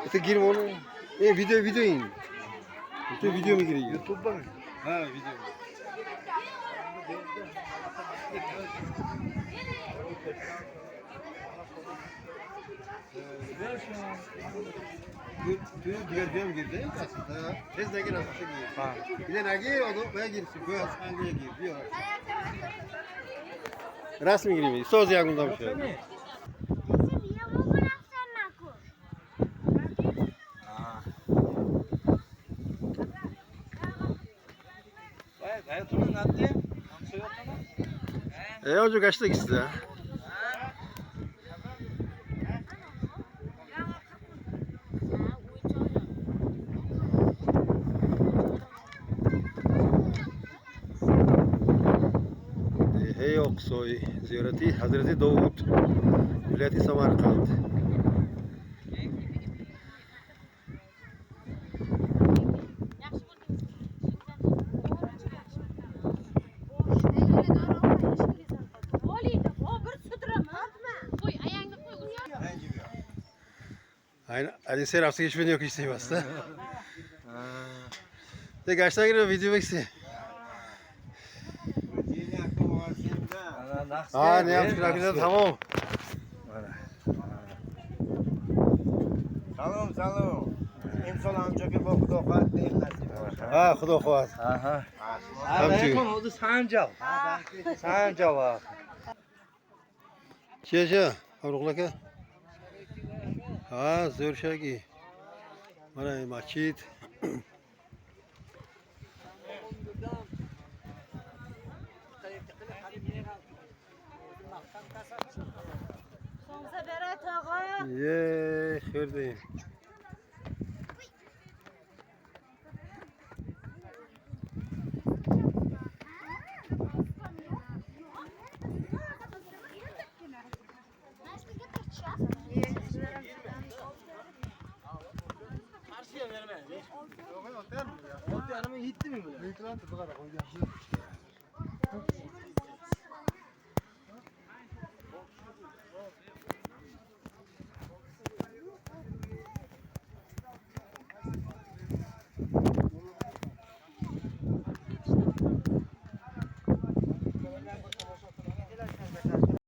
Это girme onu. Video video in. Это video mi giriyor? YouTube'da mı? Ha video. Diğer diğer mi girdi? Aslında. Tez ne gir aslında gir. Ha. Bir de ne gir o da girsin. Bu aslında gir diyor. Rasmi gireyim. Söz yağmurda bir şey. Hoca kaçta gitti ya? Hey Oqsoy ziyarati Hazreti Davud vilayati Samarqand. Aynen sen hafta geçmeni yok işte aslında. De kaçta giriyor video beksi. Ha ne yaptık arkadaşlar tamam. Salom salom. İmsol amca bir bok xudo xohlat deyim nasib bo'lsa. Ha xudo xohlat. Aha. Alaykum oldu Sancal. Sancal ha. Che Abruqul aka. Ha zo'r shaki. Mana masjid. Ye, xerdin.